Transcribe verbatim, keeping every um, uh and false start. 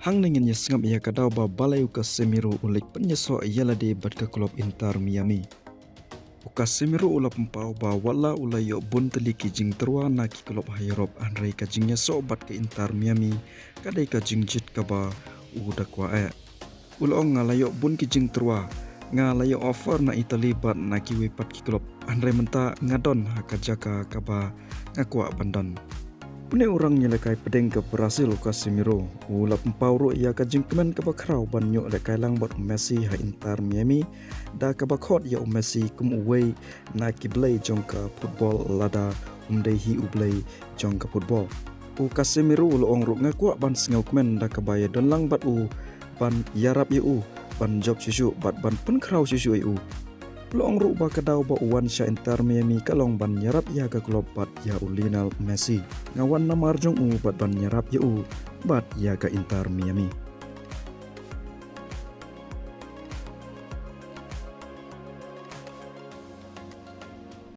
Hangne ngin ïa sngap ïa ka daw ba balei u Casemiro u leit pynïasoh ïa lade bad ka club Inter Miami. U Casemiro u la pynpaw ba wat la u la ïoh bun tylli ki jingtyrwa na ki club ha Europe, hynrei ka jingïasoh bad ka Inter Miami ka dei ka jingjied kaba u da kwah eh. U la ong, nga la ïoh bun ki jingtyrwa, nga la ïoh offer na Italy bad na kiwei pat ki club, hynrei mynta nga don ha ka jaka kaba nga kwah ban don. Une u rangïalehkai pdeng ka Brazil u Casemiro u la pynpaw ruh ïa ka jingkmen kaba khraw ban ïoh lehkai lang bad u Messi ha Inter Miami, da kaba khot ïa u Messi kum uwei na ki blei jong ka football lada um dei hi u blei jong ka football. U Casemiro u la ong ruh, nga kwah ban sngewkmen da kaba ïadon lang bad u, ban ïarap ïa u, ban jop shuh shuh bad ban pynkhraw shuh shuh ïa u. U la ong ruh ba ka daw ba u wan sha Inter Miami ka long ban ïarap ïa ka club bad ïa u Lionel Messi. Nga wan namar jong u bad ban ïarap ïa u bad ïa ka Inter Miami.